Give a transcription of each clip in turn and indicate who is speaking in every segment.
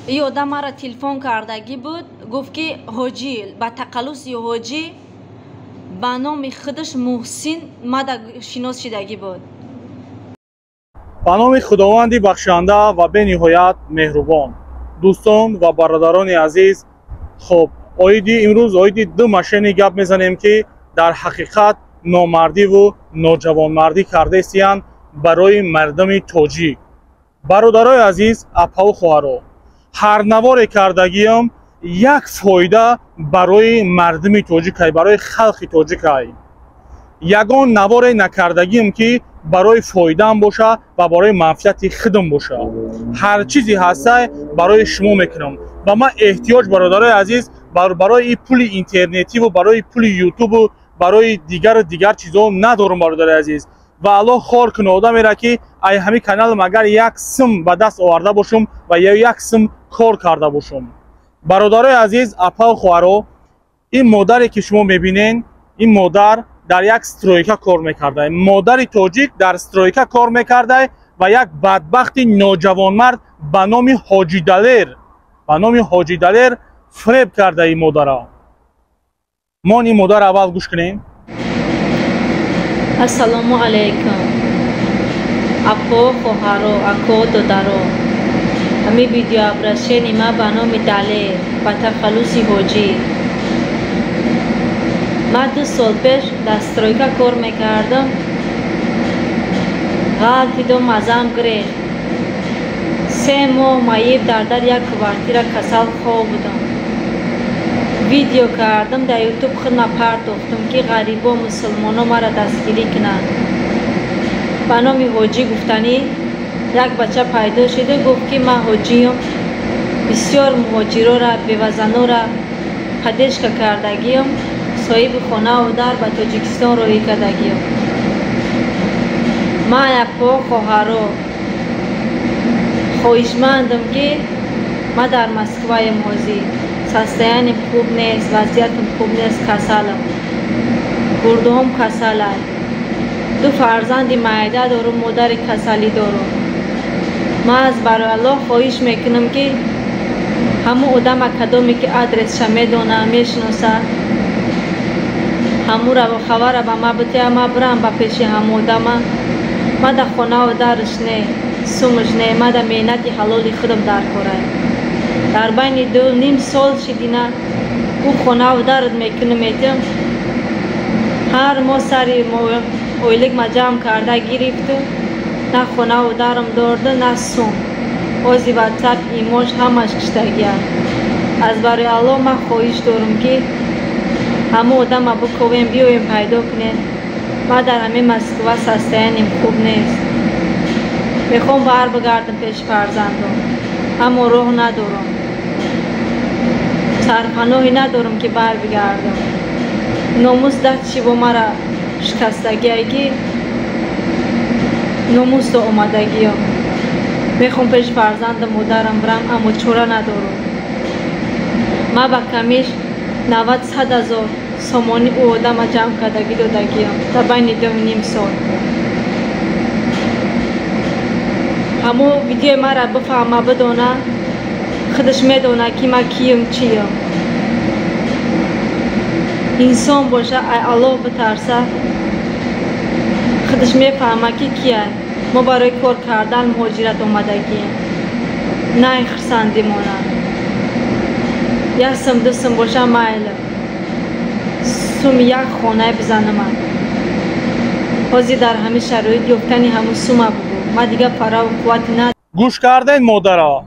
Speaker 1: И одам маро телефон кардагӣ буд, гуфт ки ҳоҷӣ, ба тақаллуси ҳоҷӣ, ба номи худаш Муҳсин мада шинос шидагӣ буд.
Speaker 2: Ба номи Худованди бахшанда ва бениҳоят меҳрубон. Дӯстон ва бародарони азиз, хоб, оиди имрӯз оиди ду мошенник гап мезанем, ки дар ҳақиқат номардиву ноҷавонмардӣ кардаистиянд барои мардуми тоҷик. Бародарои азиз, апаву хоҳаро, ҳар наворе кардагиам як фоида барои мардуми тоҷикай, барои халқи тоҷикай. Ягон наворе накардагиам, ки барои фоидаам боша ва барои манфиати худам боша. Ҳар чизе ҳастай, барои шумо мекунам. Ба ман эҳтиёҷ, бародарои азиз, барои пули интернетиву барои пули ютубу барои дигару дигар чизҳо надорам, бародари азиз. Ва Аллоҳ хор куна одамеро, ки ай ҳамин каналам агар як сум ба даст оварда бошум ва ё як сум кор карда бошум. Бародарои азиз, апаву хоҳаро, ин модаре ки шумо мебинен, ин модар дар як стройка кор мекарда. Модари тоҷик дар стройка кор мекарда ва як бадбахти ноҷавонмард ба номи Ҳоҷидалер, ба номи Ҳоҷидалер фиреб карда ин модара. Мо ин модарро аввал гӯш кунем.
Speaker 1: Ассалому алайкум, апо, хоҳаро, ако, додаро. Ҳамин видеообращение ма ба номи Далер, ба тахаллуси Ҳоҷӣ. Ман 2 сол пеш дар стройка кор мекардам. Ғалтидум, мазам гирехт. 3 моҳ маиб дар дар як квартира касал хоб будам. Видео кардам, дар Ютуб худма партофтум, ки ғарибо, мусулмоно маро дастгирӣ кунанд. Ба номи Ҳоҷӣ гуфтанӣ як бача пайдо шиду гуфт, ки ман ҳоҷиюм, бисёр муҳоҷирора, бевазанора поддержка кардагиюм, соҳиби хонаву дар ба Тоҷикистон роҳӣ кардагиюм. Ман, апо, хоҳаро, хоҳишмандам, ки ман дар Москваем ҳозир, состоянием хуб нест, вазъиятам хуб нест, касалам, гурдуҳом касалай, ду фарзанди майда дорум, модари касалӣ дорум. Ман аз барои Аллоҳ хоҳиш мекунам, ки ҳамун одама, кадоме ки адресша медона, мешиноса, ҳамура хабара ба ман бития, ман бирам ба пеши ҳамун одама. Ман дар хонаву дарш не, сумаш не, ман дар меҳнати ҳалоли худам дар корай. Дар байни 2.5 сол шидина ӯ хонаву дард мекунам, метиҳам, ҳар моҳ сари ойлик ма ҷамъ карда гирифту на хонаву дарам дорду, на сум. Ози Ватсап, имош ҳамаш киштагия. Аз барои Аллоҳ ман хоҳиш дорам, ки ҳамун одама биковем, биёем, пайдо кунем. Ман дар ҳамин Москва состоянием хуб нест, мехоҳам бар бигардам пеши фарзандом, аммо роҳ надорам, сарпаноҳе надорам, ки бар бигардам. Номус дастши бо мара шикастагие, ки номусто омадагиём. Мехоҳам пеши фарзанду модарам бирам, аммо чора надорам. Ман ба камиш 90-100 ҳазор сомонӣ ӯ одама ҷамъ кардагӣ додагиям дар байни 2.5 сол. Ҳамун видеои маро бифаҳма, бидона, худаш медона, ки ман киюм, чиюм. Инсон боша, ай Аллоҳ битарса, худаш мефаҳма, ки кия. Мо барои кор кардан муҳоҷират омадагием, на хирсандимона. Як сум, ду сум боша, майли, суми як хонае бизанамад. Ҳозир дар ҳамин шароит ёфтани ҳамун сума бугӯ, ман дигар фараву қуввати на.
Speaker 2: Гӯш карден, модаро?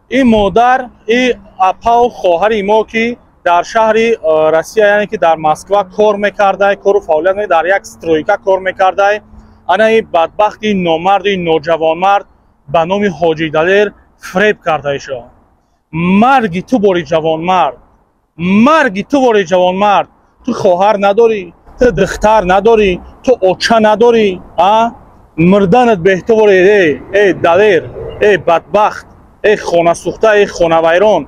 Speaker 2: Ин модар, и апаву хоҳари мо, ки дар шаҳри Россия, яъне ки дар Москва кор мекардай, кору фаъолият, дар як стройка кор мекардай. Ана ин бадбахти номарди ноҷавонмард ба номи Ҳоҷи Далер фиреб кардаишо. Марги ту бори ҷавонмард, марги ту бори ҷавонмард. Ту хоҳар надорӣ, ту духтар надорӣ, ту оча надорӣ, а мурданат беҳтар. Э Далер, э бадбахт, э хонасӯхта, э хонавайрон,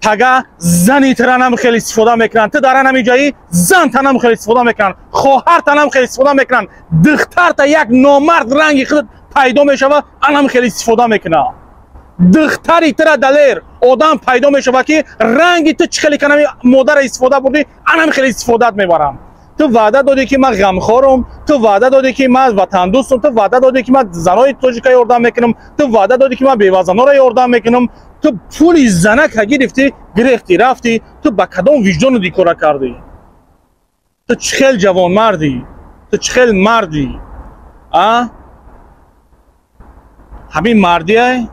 Speaker 2: пага зани таранам хеле истифода мекунанд. Ту дар анами ҷои зан танам хеле истифода мекунанд, хоҳар танам хеле истифода мекунанд, духтарта як номард ранги худ пайдо мешава, анам хеле истифода мекунад. Духтари тура, Далер, одам пайдо мешавад, ки ранги ту чӣ хеле канами модара истифода бурдӣ, анам хеле истифодат мебарам. Ту ваъда додӣ, ки ман ғамхорам, ту ваъда додӣ, ки ман ватандӯстам, ту ваъда додӣ, ки ман занои тоҷика ёрдам мекунам, ту ваъда додӣ, ки ман бевазанора ёрдам мекунам. Ту пули занака гирифтӣ, гирехтӣ, рафтӣ. Ту ба кадом виҷдону ди кора кардӣ? Ту чӣ хел ҷавонмардӣ? Ту чӣ хел мардӣ? А ҳамин мардия,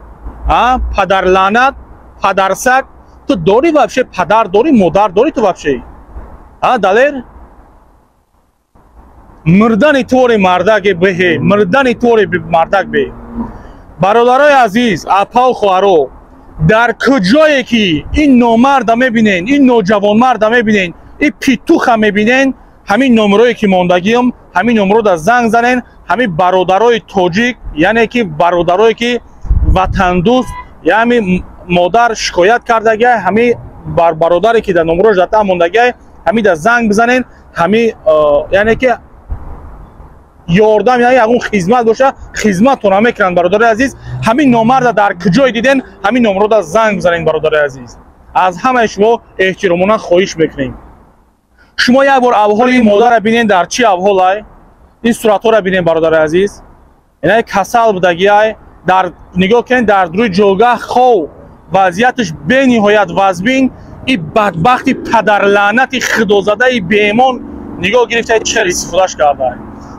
Speaker 2: а падарлаънат, падарсаг. Ту дорӣ вообще падар, дорӣ модар, дорӣ ту вообще, а Далер? Мурдани тори мардаке беҳе, мурдани тори мардак бе. Бародарои азиз, апау хоҳаро, дар куҷое ки ин номарда мебинен, ин ноҷавонмарда мебинен, ин питуха мебинен, ҳамин номерое ки мондагиам, ҳамин номерода занг занен. Ҳамин бародарои тоҷик, яъне ки бародарое ки ватандӯст, яъне модар шикоят кардагиай, ҳамин бародаре ки дар номерош дар та мондагиай, ҳамида занг бизанен. Ҳами, яъне ки ёрдам, яъне ягон хизмат боша, хизматтона мекунанд. Бародари азиз, ҳамин номарда дар куҷое диден, ҳамин номерода занг бизанен. Бародари азиз, аз ҳамаи шумо эҳтиромона хоҳиш мекунем. Шумо як бор авҳоли ин модарра бинен, дар чӣ авҳолай. Ин суратҳоро бинен, бародари азиз. Инай касал будагиай, дар нигоҳ кунед, дар рӯи ҷойгаҳ хов, вазъияташ бениҳоят вазбин. И бадбахти падарлаънати худозадаи беэмон нигоҳ гирифта, чӣ истифодаш карда.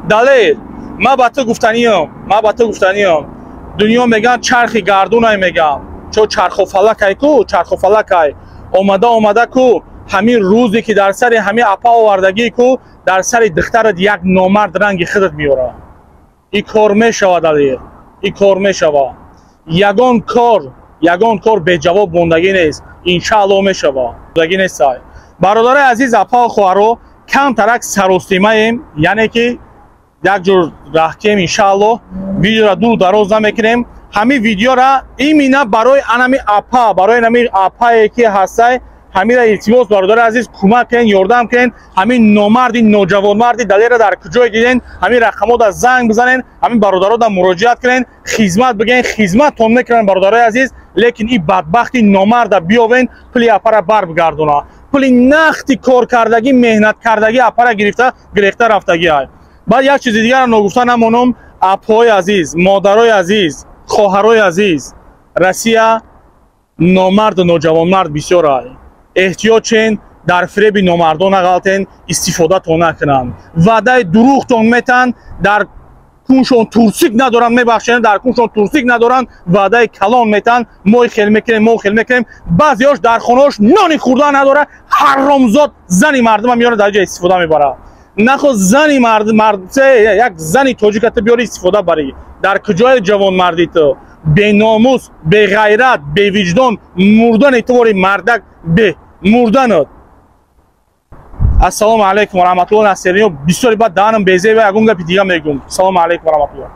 Speaker 2: Далер, ман ба ту гуфтаниям, ман ба ту гуфтаниям: дунё меган чархи гардунай, мегам чо чархофалакай ку, чархофалакай омада омада ку. Ҳамин рӯзе ки дар сари ҳамин апа овардагӣ ку, дар сари духтарат як номард ранги худат меёрад. И кор мешавад, Далер, и кор мешавад. Ягон кор, ягон кор беҷавоб мондагӣ нест, иншаалло мешавад. Мондагӣ нестай. Бародарои азиз, апао хоҳаро, камтарак саростимаем, яъне ки як ҷур раҳкем. Иншаалло, видеора дур дароз намекунем. Ҳамин видеора имина барои анами апа, барои анами апае ки ҳастай, ҳамира илтимос, бародари азиз, кӯмак кунен, ёрдам кунен. Ҳамин номарди ноҷавонмарди Далера дар куҷое диден, ҳамин рақамода занг бизанен, ҳамин бародарода муроҷиат кунен, хизмат бигӯен, хизматтон мекунанд, бародарои азиз. Лекин ин бадбахти номарда биёвен, пули апара бар бигардона. Пули нахти коркардагӣ, меҳнаткардагӣ апара гирифта, гирехта рафтагиай. Баъд як чизи дигарро ногуфта намонам. Апҳои азиз, модарои азиз, хоҳарои азиз, Россия номарду ноҷавонмард бисёрай. Эҳтиёт чен, дар фиреби номардон нағалтен, истифодатон накунанд. Ваъдаи дурӯғтон метан, дар куншон турсик надоранд, мебахшанд, дар куншон турсик надоранд. Ваъдаи калон метан: мо хел мекунем, мо хел мекунем. Баъзеош дар хонаош нони хӯрдан надора, ҳаромзод зани мардума меёрад, дар ҷа истифода мебарад. Нахо зани мард, як зани тоҷика ту биёри истифода барӣ, дар куҷои ҷавонмардӣ ту, беномус, беғайрат, бевиҷдон? Мурдани ту вори мардак бе мурданат. Ассалому алайкум ва раҳматуллоҳ. Насериё бисёри баъд даҳанам безеба, ягон гапи дига мегӯм. Ассалому алайкум ва раҳматуллоҳ.